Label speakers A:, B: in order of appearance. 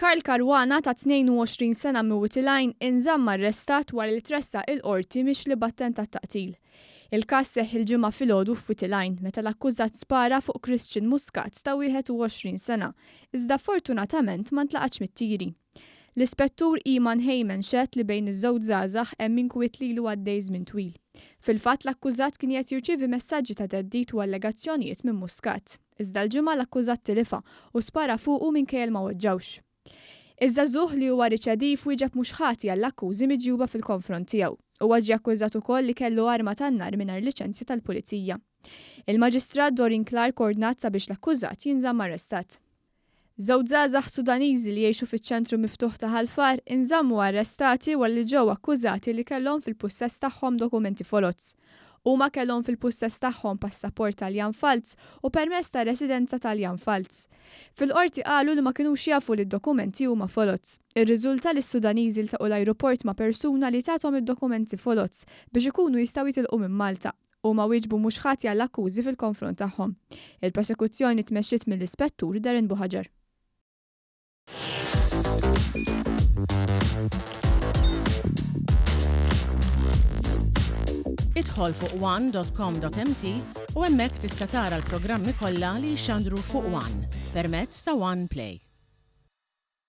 A: Karl Caruana ta' 22 sena minn Wied il-Għajn inżamm arrestat wara li tressaq il-Qorti mixli b'attentat ta' qtil. Il-każ seħħ il-Ġimgħa filgħodu f'Wied il-Għajn meta l-akkużat spara fuq Christian Muscat ta' 21 sena, iżda fortunatament ma ntlaqatx mit-tiri. L-Ispettur Iman Hayman xehed li bejn iż-żewġ żgħażagħ hemm inkwiet li ilu għaddej żmien twil. Fil-fatt l-akkużat kien qiegħed jirċievi messaġġi ta' theddid u allegazzjonijiet minn Muscat. Iżda l-Ġimgħa l-akkużat tilifha u spara fuqu minkejja li ma weġġgħux. Iż-żagħżugħ li huwa riċediv wieġeb mhux ħati għall-akkużi miġjuba fil-konfront tiegħu. Huwa ġie akkużat ukoll li kellu arma tan-nar mingħajr liċenzja tal-Pulizija. Il-Maġistrat Doreen Clarke ordnat sabiex l-akkużat jinżamm arrestat. Żewġ żgħażagħ Sudaniżi li jgħixu fiċ-ċentru miftuħ ta' Ħal Far inżammu arrestati wara li ġew akkużati li kellhom fil-pussess tagħhom dokumenti foloz. Huma kellhom fil-pussess tagħhom passaport Taljan falz u permess ta' residenza Taljan falz. Fil-Qorti qalu li ma kinux jafu li d-dokumenti huma foloz. Irriżulta li s-Sudaniżi ltaqgħu l-ajruport ma' persuna li tathom id-dokumenti foloz biex ikunu jistgħu jitilqu minn Malta. Huma wieġbu mhux ħatja għall-akkużi fil-konfront tagħhom. Il-prosekuzzjoni tmexxiet mill-Ispettur Darren Buhagiar.
B: Idħol fuq one.com.mt u hemmhekk tista' tara l-programmi kollha li jixxandru fuq One permezz ta' One Play.